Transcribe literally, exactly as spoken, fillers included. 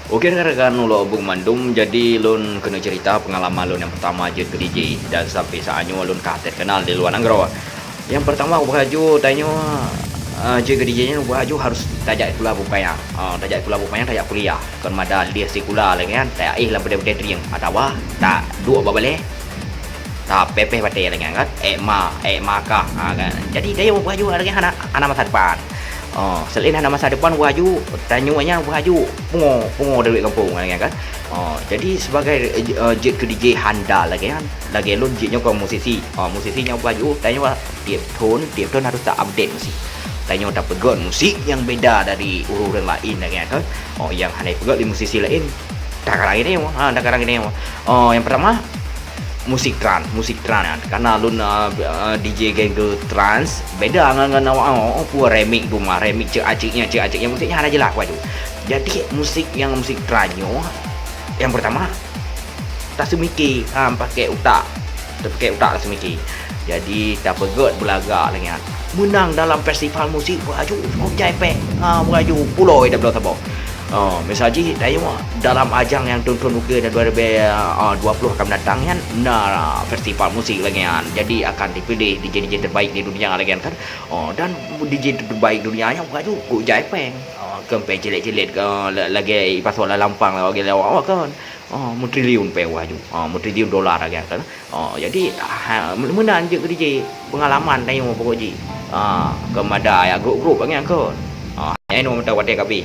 Oke, rekan-rekan ulôn bak mandum, jadi lôn keuneuk cerita peungalaman lôn nyang peurtama jeuet keu D J, dan sampai saat nyoe lôn ka that kenal di luwa nanggroe. Nyang peurtama, bak laju tanyoe, eh, jeuet keu D J nyoe bak laju harôh tajak sikula bukaya. Ah, tajak sikula bukaya, tajak kuliah. Kon mada lheuh sikula lagèe nyan, taéh lam peudeh-peudeh trieng atawa taduek bak balèe. Tapéh-péh batèe lagèe nyan kan, ék ma, ék ma kah, ha, kan. Jadi, tanyoe bak laju lagèe hana, hana masa depan. Oh, selain hana masa depan, bak laju tanyoe nyan bak laju pungo, pungo dari gampông lagèe nyan kan. Oh, jadi sebagai, eh, jeuet keu D J handal lagèe nyan, lagèe lôn jeuet nyoe kon musisi. Oh, musisi nyan bak laju tanyoe tiep thon, tiep thon harôh ta-update musik. Tanyoe tapeugöt musik nyang beda dari ureueng-ureueng laén lagèe nyan kan. Oh, nyang hana jipeugöt lé musisi laén. Takarang ini, ha, takarang ini. Oh, nyang peurtama, musik trance, musik trance. Karena lôn, uh, uh, D J genre trance, beda ngon, ngon awak, oh, oh, pue remix duma, remix cek acik nyan, cek acik nyan, musik nyan hana jeulaih bak laju. Jadi, musik nyang musik trance nyoe, nyang peurtama, taseumike, ha, pakè utak. Tapakè utak taseumike. Jadi, tapeugöt beulagak lagèe nyan. Meunang dalam festival musik bak laju, cukup jai péng. Ha, bak laju, pulo ida bloe saboh. Oh, misal jih, tanyoe dalam ajang nyang thon-thon ukeue dua ribu dua puluh akan datang nyan, na festival musik lagèe nyan. Jadi, akan dipiléh D J-D J terbaik di dunia lagèe nyan kan. Oh, dan D J terbaik dunia nyan bak laju, cukup jai péng. Oh, kon péng cilet-cilet, oh, la-, lagèe pasoe lam lampang lagèe awak-awak kan. Oh, meutriliun péng bak laju. Oh, meutriliun dolar lagèe nyan kan. Oh, jadi, ha, meunan jeuet keu D J, peungalaman tanyoe pokok jih. Ha, kon mada ya grup-grup lagèe nyan kon. Ha, nyan mantong watèe ka abéh.